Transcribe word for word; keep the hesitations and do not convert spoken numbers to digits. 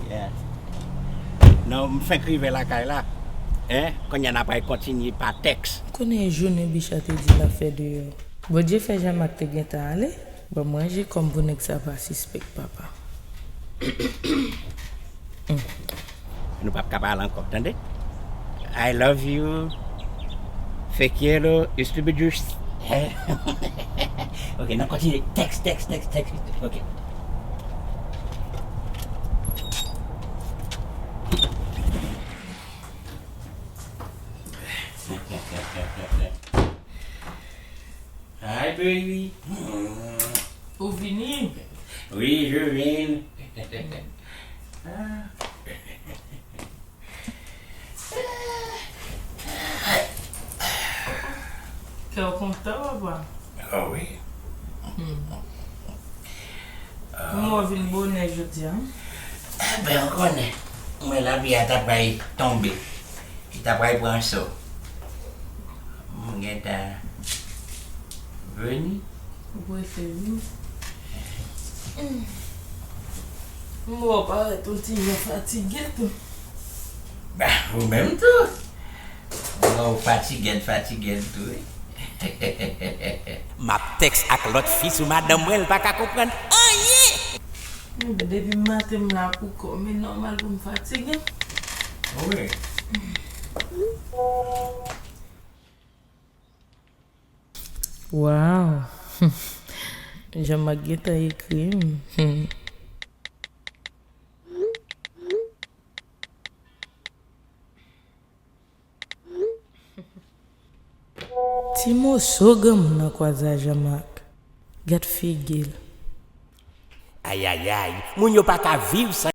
Yeah. Non, m fenk rive lakay la. Hein? Kounye a n ap pral kontinye pa tèks. Konnen jounen Bicha te di l ap fè deyò. Bondye fè Jean-Marc te gentan ale. Ban m ranje kò m pou nèg sa pa sispèk, papa. Nou p ap ka pale ankò, tande? I love you. Fake yellow, you stupid juice. Ok, n ap kontinye. Tèks, tèks, tèks, tèks. Ok. Hi, baby. Ou vini? Wi, je vin. Ah. Kè w kontan, papa? Ah wi. Hmm. Kòman w vin bonè jodi a? Enben, ou konnen, mwen lapli a ta pral tonbe. Li ta pral pran so. M gentan vini. Ou prese vini. M wè w parèt yon ti jan fatige tou. Bah, ou menm tou. Mwen wè w fatige, fatige tou, wi. M ap tèks ak lòt fi sou madanm mwen, l pa ka konprann anyen. Depi maten m la pou kò m, e nòmal pou m fatige. Wi. Wow! Jean-Marc gentan ekri m. Ti moso granmoun nan kwaze a Jean-Marc. Gad figi l. Ayayay, moun yo pa ka viv san